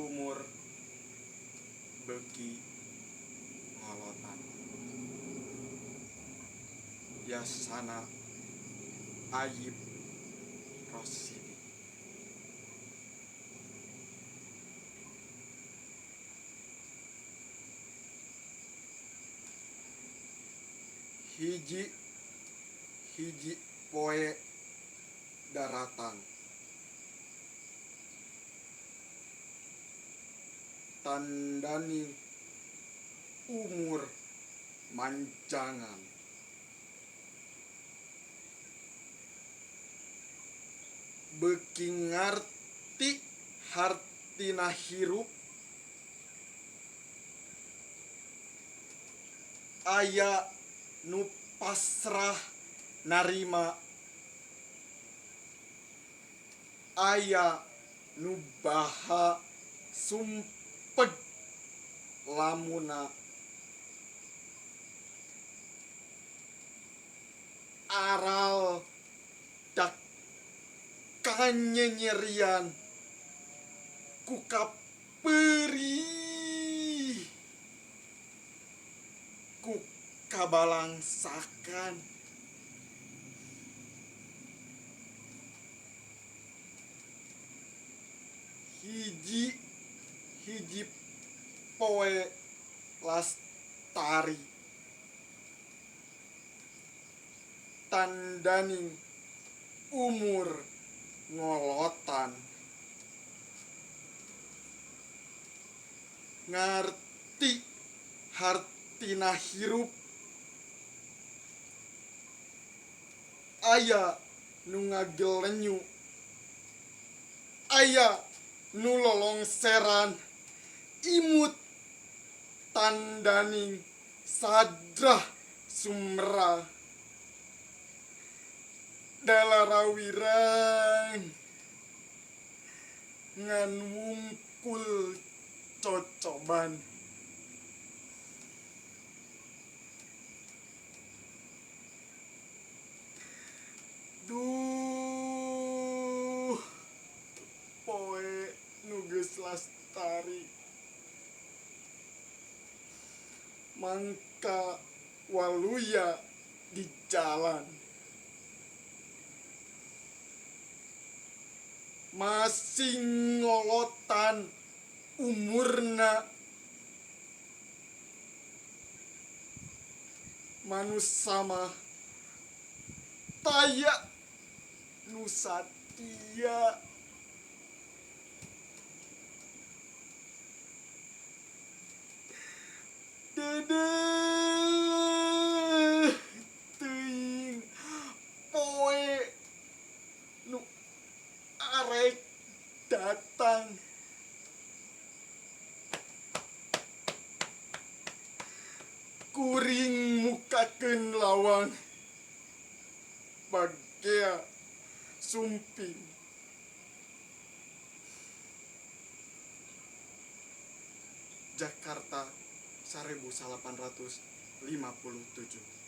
Umur beuki ngolotan. Yasana Ayip Rosidi. Hiji hiji poe daratang tandaning umur manjangan. Beuki ngarti hartina hirup aya nu pasrah narima aya nu baha sumpeg lamuna aral dak kanyenyerian ku kapeurih ku kabalangsakan. Hiji hiji poe lastari tandaning umur ngolotan. Ngarti hartina hirup aya nu ngagelenyu aya nu lolongseran imut tandaning sadrah sumra dalarawirang ngan wungkul cocoban. Duh, poe nu geus lastari mangka waluya di jalan masing ngolotan umurna manusa mah taya nu satia. Dedeh teuing poe nu arek datang. Kuring mukakeun lawang bagea sumping. Jakarta 1857.